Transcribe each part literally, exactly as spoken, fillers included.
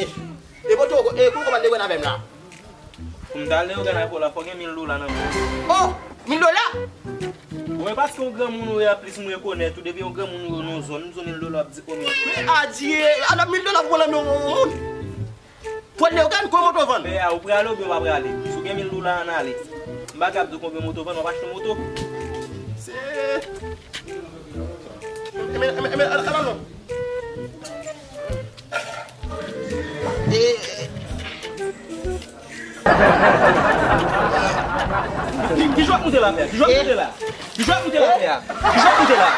E poto, e kou kòman lewèn avè m la? Pou m ta lewèn avè w la, fò gen mil dola nan men w. Oh, mil dola? Ou wè paske yon granmoun ou ye a, plis m rekonèt ou, depi yon granmoun ou ye nan yon zòn, m di w mil dola, w ap di o mil dola. Men adye, alò mil dola pou pran nan men yon moun? Fò lewèn, kou moto vann. Pè a, ou prale oubyen w pa prale? Si w gen mil dola, ann ale. M pa ka ap di w konbyen moto vann, w ap achte yon moto. Se. Enben, enben, enben, ala, ala non. E, e. Ki, ki jwèt moute la, pè? Ki jwèt moute la? Ki jwèt moute la, pè? Ki jwèt moute la?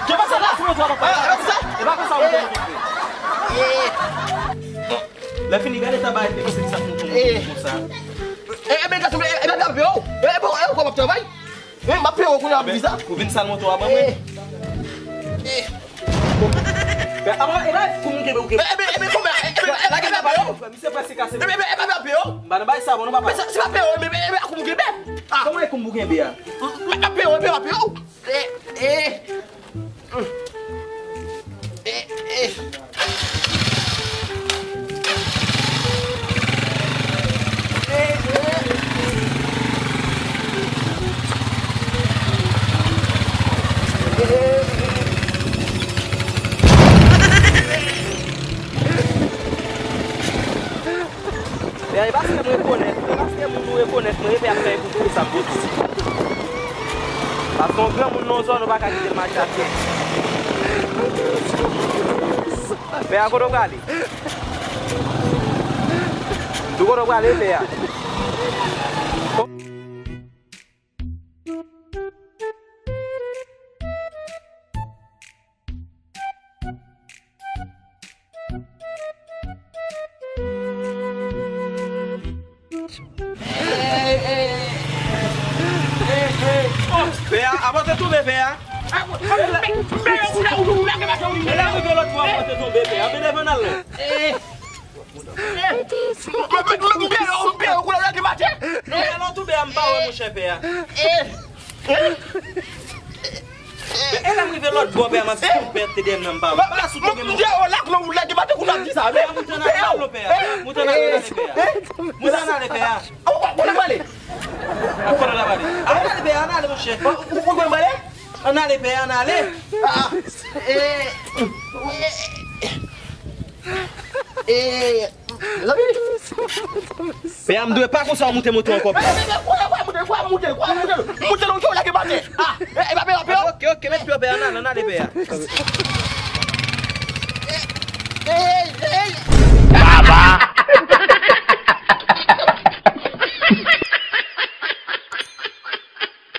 Ki pase la? Sou moto a, papa. E, e, sa? E pa konsa, moute, moute. E. Lè fini, gade sa bagay te pase ki sa moute, moute konsa. E, e, men gason, e, e, e, e, e, bon, e, ou konn ap travay? Men m ap peye w kounye a pou visa. Ou vin sal moto a ban mwen. Eh, eh. Avan, e pa kou m kenbe ou kenbe. Ebe, ebe, kòman? Ebe, lage m pa peye w. Misye prèske kase. Ebe, ebe, ebe, pa peye w. M pa nan bay sa, bon, nou pa pale. Se pa peye w, ebe, ebe, kou m kenbe. Ah. Kòman e kou m pou kenbe a? M pa peye w, ebe, pa peye w. Eh, eh. Pè a, e paske m rekonèt, e paske moun ou rekonèt mwen, e pè ap fè pou tou sa m pote. Paske yon granmoun nan yon zòn, ou pa ka kite l mache atè. Pè a, kote w prale? Di kote w prale, pè a. Pè a, avan te tonbe, pè a. E la rive lòt bò, avan te tonbe, pè a. Men lève nan l. M peye w, m peye w, kounye a w lage maten. Non, men lè w tonbe a, m pa wè, monchè, pè a. Men e lè m rive lòt bò, pè a, m ap sou pèt, te dèyè m nan, m pa wè. M pa sou tonbe, monchè. M peye w la, kounye a w lage maten, kounye a w ap di sa. Pè a, moute nan ale, pè a. Moute nan ale, pè a. Moute nan ale, pè a. Ou konnen m ale? Ou konnen m ale? Ann ale, pè a, ann ale, monchè. Ou konnen m ale? Ann ale, pè a, ann ale. Ah, ah. Eh, eh, eh. Pè a, m dwe pa konsa w moute moto ankò, pè a. Moute, moute, moute, moute, lage maten. Ah, eh, eh, pa pè, pa pè. Ok, ok, met pye w, pè a, ann ale, ann ale, pè a. Eh, eh.